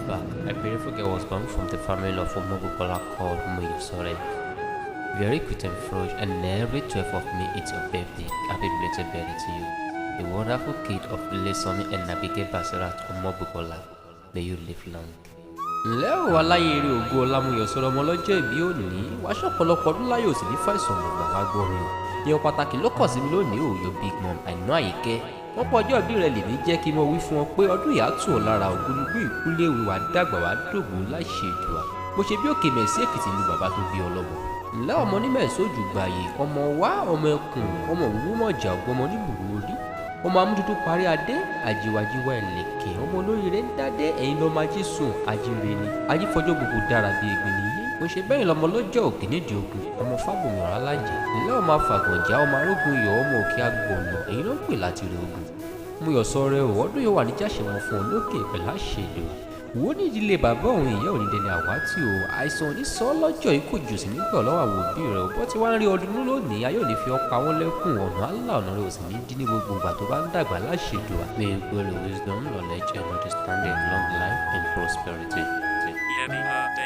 Back, a beautiful girl was born from the family of Omobukola called Moyosore. Very quick and fresh, and every 12 of May it's your birthday. Happy belated birthday to you. The wonderful kid of Ilesanmi and Nabike Basirat Omobukola. May you live long. Ǹlẹ́ o, aláyèrè ògo Ọlámúyọ̀sọ́rọ̀, ọmọ ọlọ́jọ́ ìbí òní, wàá ṣọ̀pọ̀lọpọ̀ ọdún láyò sí ní fàìsàn lọ́gbà wá gbọ́ mi o. Èèyàn pàtàkì ló kàn sí mi lónìí o, your big mom, Àìná Àyíkẹ́. Wọ́n pọ̀ ọjọ́ ìbí rẹ lèmi jẹ́ kí n mọ wí fún ọ pé ọdún yìí á tù ọ́ lára ògúnlùgbò ìkúlé ìwé, wàá dàgbà, wàá dògbò láṣẹ Èdùà. Bó ṣe bí òkè mẹ̀sí Èkìtì lu bàbá tó bí ọlọ́mọ. Ǹlẹ́ ọmọ onímẹ̀sójú gbàyè, ọmọ wa, ọmọ ẹkùn, ọmọ òwúmọ̀jà, ọgbọ́mọ oníbùrú orí, ọmọ amúdúdú parí adé àjìwàjìwà ẹlẹ́kẹ̀, ọmọ olóríire ń dádé. Ẹ̀yin lọ́mọ ají sùn ajíire ni ajífọjọ́ gbogbo dára bíi egbin nìyí. Mo ṣe bẹ́ẹ̀ lọ́mọ lọ́jọ́ òkè nídìí ogun, ọmọ fábùmí ọ̀rá lájẹ̀. Ńlẹ́ ọmọ afàgànjá, ọmọ arógun yọ̀, ọmọ òkè agbọ̀nà, èyí ló ń pè láti rí ogun. Mo yọ̀ sọ rẹ o, ọdún yóò wà ní jáṣẹ wọn fún ọ lókè pẹ̀lú àṣẹ Èdùà. Wo ní ìdílé bàbá òun, ìyá òní dẹni àwátì o. Àìsàn òní sọ ọ́ lọ́jọ́ yìí, kò jù sí nígbà lọ́wọ́ àwọn òbí rẹ̀ o. Bọ́ tí wàá ń rí ọdún lónìí, ayé òní fi ọ́ pa wọ́n lẹ́kùn. Ọ̀nà àlà ọ̀nà rẹ̀ ò sì ní dín ní gbogbo ìgbà tó bá ń dàgbà láṣẹ Èdùà. May you grow in wisdom, knowledge and understanding, long life and prosperity. Yemi Ade.